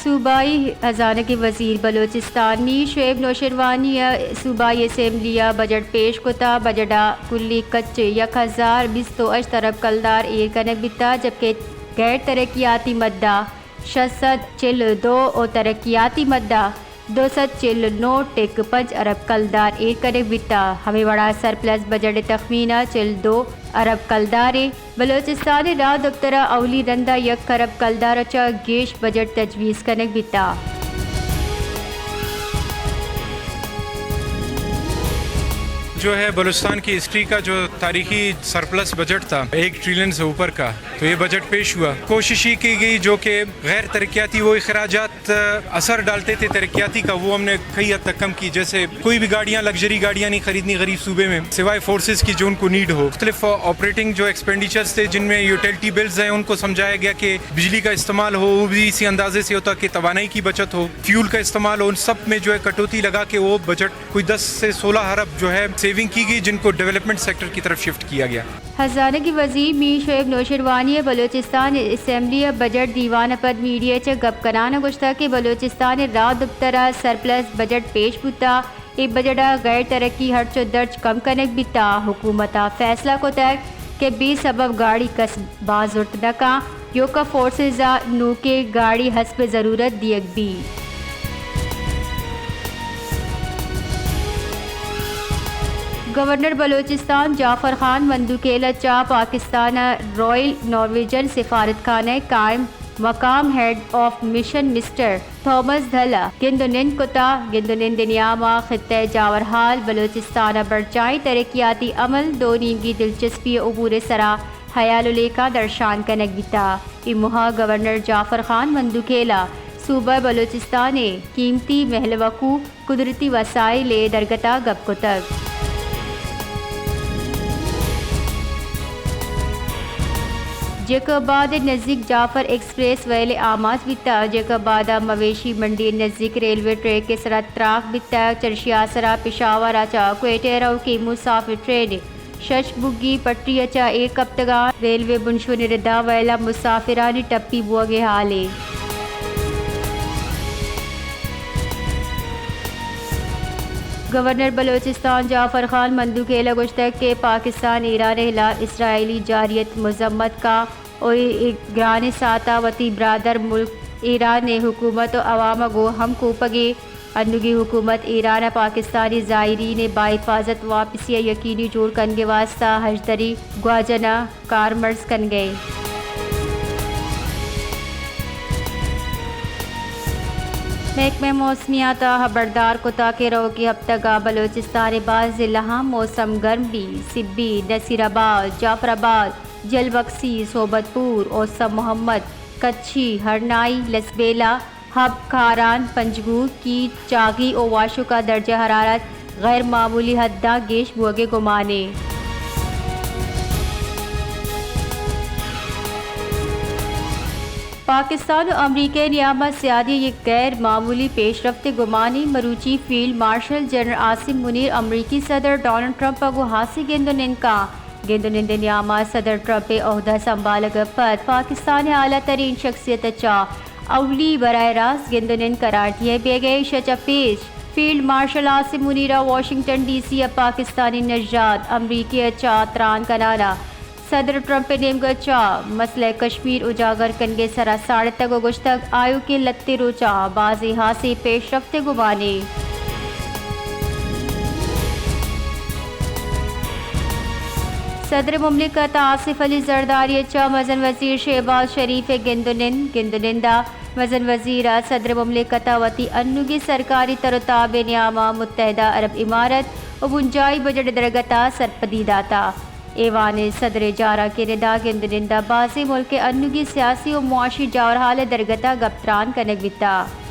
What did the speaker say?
صوبائی ہزانگ ءِ وزیر بلوچستان میر شعیب نوشیروانی ءَ صوبائی اسمبلی ءَ بجٹ پیش کت ءُ بجٹ ءِ کلی کچ یک ہزار بیست ءُ ہشت ارب کلدار ایر کنگ بیتگ، جبکہ غیر ترقیاتی مدہ شش سد چل ءُ دو ءُ ترقیاتی مدہ دو سد چل ءُ نو ٹک پنچ ارب کلدار ایر کنگ بیتگ۔ ہمے وڑا سرپلس بجٹ ءِ تخمینہ چل ءُ دو ارب کلدار ایں۔ بلوچستان ءِ راہ دپتر ءَ اولی رند ءَ یک ارب کلدار ءَ چہ گیش بجٹ تجویز کنگ بیتگ۔ جو ہے بلوچستان کی ہسٹری کا جو تاریخی سرپلس بجٹ تھا، ایک ٹریلین سے اوپر کا، تو یہ بجٹ پیش ہوا۔ کوشش یہ کی گئی جو کہ غیر ترقیاتی وہ اخراجات اثر ڈالتے تھے ترقیاتی کا، وہ ہم نے کئی حد تک کم کی۔ جیسے کوئی بھی گاڑیاں، لگژری گاڑیاں نہیں خریدنی غریب صوبے میں، سوائے فورسز کی جو ان کو نیڈ ہو۔ مختلف آپریٹنگ جو ایکسپینڈیچرز تھے، جن میں یوٹیلیٹی بلز ہیں، ان کو سمجھایا گیا کہ بجلی کا استعمال ہو، وہ بھی اسی اندازے سے ہوتا کہ توانائی کی بچت ہو، فیول کا استعمال ہو، ان سب میں جو ہے کٹوتی لگا کے وہ بجٹ کوئی دس سے سولہ ارب جو ہے سیونگ کی گئی، جن کو ڈیولپمنٹ سیکٹر کی طرف شفٹ کیا گیا۔ ہزانگ ءِ وزیر میر شعیب نوشیروانی ءَ بلوچستان اسمبلی ءِ بجٹ دیوان ءَ پد میڈیا ءَ چہ گپ کنان ءَ گوشتگ کہ بلوچستان ءِ راہ دپتر ءَ سرپلس بجٹ پیش بوتگ، اے بجٹ ءَ غیر ترقی ہرچ ءُ درچ کم کنگ بیتگ۔ حکومت ءَ فیصلہ کتگ کہ بے سبب گاڑی کس باز زرت نہ کنت، ایوک ءَ فورسز ءَ نوکیں گاڑی حسب ضرورت دیگ بیت۔ گورنر بلوچستان جعفر خان مندوخیل ءَ چہ پاکستان ءِ رائل نارویجن سفارتخانہ ءِ قائم مقام head of mission Mister Thomas Dahl ءَ گند ءُ نند کتگ۔ گند ءُ نند ءِ نیام ءَ خطہ ءِ جاورحال، بلوچستان ءِ برجاہیں ترقیاتی عمل، دو نیمگی دلچسپی ءِ امور ءِ سرا ہیال ءُ لیکہ درشان کنگ بیتگ۔ اے موہ ءَ گورنر جعفر خان مندوخیل ءَ صوبہ بلوچستان ءِ قیمتی مہلوکوں، قدرتی وسائل ءِ درگت ءَ گپ کتگ۔ جیکب آباد ءِ نزیک جعفر ایکسپریس وے ءِ آماچ بیتگ۔ جیکب آباد ءَ مویشی منڈی ءِ نزیک ریلوے ٹریک ءِ سرا تراک بیتگ۔ چرشی ءِ آسرا پشاور ءَ چہ کوئٹہ ءَ روکیں مسافر ٹرین شش بوگی پٹری ءَ چہ ایر کپتگ ءُ ریلوے بنشون ءِ ردا ویل ءَ مسافرانی ٹپی بوگ ءِ ہالے۔ گورنر بلوچستان جعفر خان مندوخیل ءَ گوشتگ کہ پاکستان ایران ءِ ہلاپ اسرائیلی جارحیت ءِ مذمت کنت ءُ اے گرانیں ساعت ءَ وتی برادر ملک ایران ءِ حکومت ءُ عوام ءَ گوں ہمکوپگیں انوگیں حکومت ایران ءَ پاکستانی زائرین ءِ باحفاظت واپسی ءَ یقینی جوڑ کنگ ءِ واستہ ہژدری گواجن ءَ کارمرز کنگ ءَ اِنت۔ محکمہ موسمیات ءَ ہبردار کتگ کہ روکیں ہپتگ ءَ بلوچستان ءِ باز ضلعاں موسم گرم بیت۔ سبی، نصیر آباد، جعفر آباد، جلبکسی، صحبت پور، اوستا محمد، کچھی، ہرنائی، لسبیلہ، حب، کاران، پنجگور، کیچ، چاغی ءُ واشک ءَ درجہ حرارت غیر معمولی حداں گیش بوگ ءِ گمان اِنت۔ پاکستان ءُ امریکہ ءِ نیام ءَ سیادی ءِ یک غیر معمولی پیش رفت ءِ گمان اِنت۔ مروچی فیلڈ مارشل جنرل عاصم منیر امریکی صدر ڈونلڈ ٹرمپ ءَ گوں ہاسیں گند ءُ نند کنت۔ گند ءُ نند ءِ نیام ءَ صدر ٹرمپ ءِ عہدہ سنبھالگ ءَ پد پاکستان ءِ اعلیٰ ترین شخصیت ءَ چہ اولی براہ راست گند ءُ نند قرار دیگ بیگ ءَ اِنت۔ ایشی ءَ چہ پیش فیلڈ مارشل عاصم منیر ءَ واشنگٹن ڈی سی ءَ پاکستانی نژاد امریکی ءَ چہ تران کنان ءَ صدر ٹرمپ ءِ نیمگ ءَ چہ مسئلہ کشمیر اجاگر کنگ ءِ سرا ساڑتگ ءُ گوشتگ، آیوکیں لھتیں روچاں بازیں ہاسیں پیش رفت ءِ گمان اِنت۔ صدر مملکت آصف علی زرداری ءَ چہ مزن وزیر شہباز شریف ءِ گند ءُ نند۔ گند ءُ نند ءَ مزن وزیر ءَ صدر مملکت ءَ وتی انوگیں سرکاری تر ءُ تاب ءِ نیام ءَ متحدہ عرب امارت ءُ بنجاہی بجٹ ءِ درگت ءَ سرپدی داتگ۔ ایوان صدر ءِ جارانکیں ردا گند ءُ نند ءَ بازیں ملک ءِ انوگیں سیاسی ءُ معاشی جاورحال ءِ درگت ءَ گپ تران کنگ بیتگ۔